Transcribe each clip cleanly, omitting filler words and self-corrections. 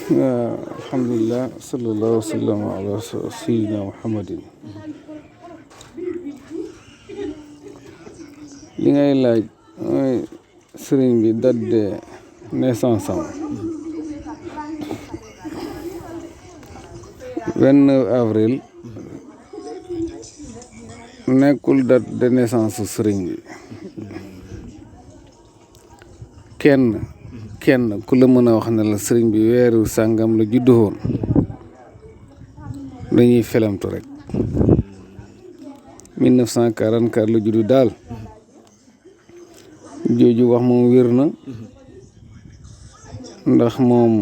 alhamdulilah sallallahu wasallam ala sayyidina muhammadin. li ngay laaj mooy sëriñ bi date de naissance am 29 avril nekkul date de naissance sëriñ bi. kenn ku la mën a wax ne la sëriñ bi weeru sàngam la juddu woon dañuy felamtu rek 1944 la juddu daal jooju wax moom wér na ndax moom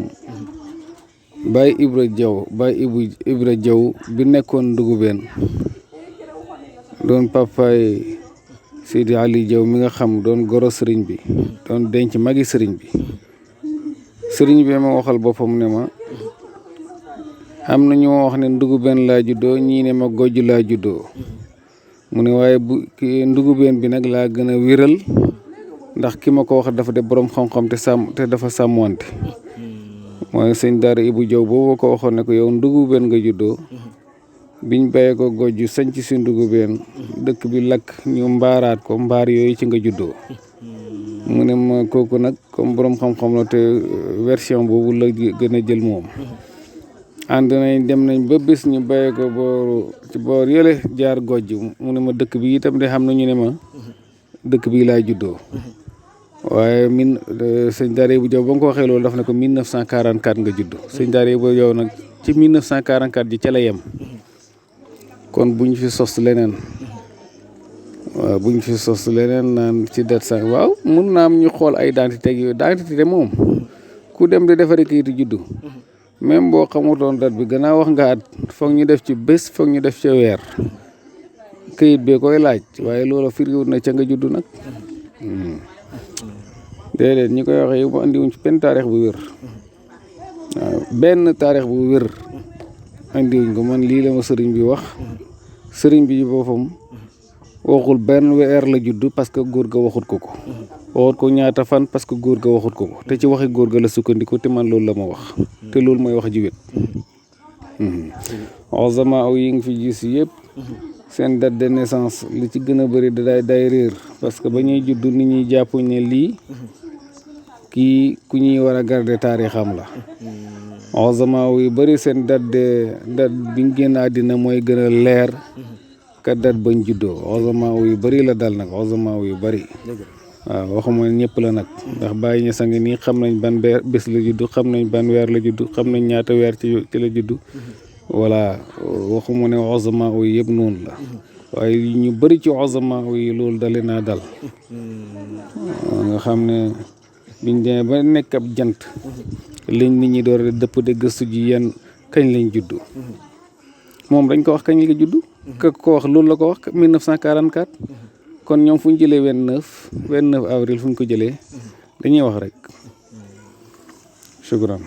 Baye Ibra Jaw bi nekkoon Ndugubeen doon papaay Seydi Ali Jaw mi nga xam doon goro sëriñ bi doon denc magi sëriñ bi ma waxal boppam ne ma am na ñu ma wax ne Ndugubeen laa juddoo ñii ne ma Gojj laa juddoo mu ne waaye bu Ndugubeen bi nag laa gën a wéral ndax ki ma ko wax dafa de borom xam-xam te dafa sàmmwante mooy sëñ Daara Ibu Jaw boobu ko waxoon ne ko yow Ndugubeen nga juddoo biñ bàyyee ko Gojj sanc si Ndugubeen dëkk bi lakk ñu mbaaraat ko mbaar yooyu ci nga juddoo mu ne ma kooku nag comme borom xam-xam la te version boobu la gën a jël moom ànd nañ dem nañ ba bés ñu bàyyee ko ci boor yële jaar Gojj mu ne ma dëkk bi itam de xam na ñu ne ma dëkk bi laa juddoo waaye sëñ Daara Ibu Jaw ba nga ko waxee loolu daf ne ko 1944 nga judd sëñ Daara Ibu Jaw nag ci 1944 ji ca la yem kon buñ fi sos leneen naan ci date sax waaw mun naa am ñu xool ay identité yooyu identité moom ku dem di defari kayitu juddu même boo xamutoon date bi gannaaw wax nga at foog ñu def ci bés foog ñu def ci weer kayit bee koy laaj waaye loolu firiwut na ca nga juddu nag déedéet ñi koy waxee bu andiwuñ ci benn taarix bu wér waaw benn taarix bu wér andiwuñ ko man lii la ma sëriñ bi wax sëriñ bi boppam waxul benn weer la juddu parce que góor ga waxut ko waxut ko ñaata fan parce que góor ga waxut ko te ci waxi góor ga la sukkandiku te man loolu la ma wax te loolu mooy wax ji wét osama aw yi nga fi gis yëpp seen date de naissance li ci gën a bëri day réer parce que ba ñuy juddu nit ñi jàppuñ ne lii kii ku ñuy war a garder taarixam la osama yu bëri seen date biñ génn àddina mooy gën a leer ka date bañ juddoo osama yu bëri la dal nag osama yu bëri waaw waxuma ñëpp la nag ndax bàyyi ñu sangi nii xam nañ ban bés la juddu xam nañ ban weer la juddu xam nañ ñaata weer ci la juddu voilà waxuma ne osama yi yëpp noonu la waaye ñu bëri ci osama yi loolu dale naa dal nga xam ne biñ demee ba nekk ab jant liñ nit ñi door a dëpp de gëstu ji yenn kañ lañ juddu moom dañ ko wax kañ la juddu ka ko wax loolu la ko wax 1944 kon ñoom fu ñu jëlee 29 avril fu ñu ko jëlee dañuy wax rek shukran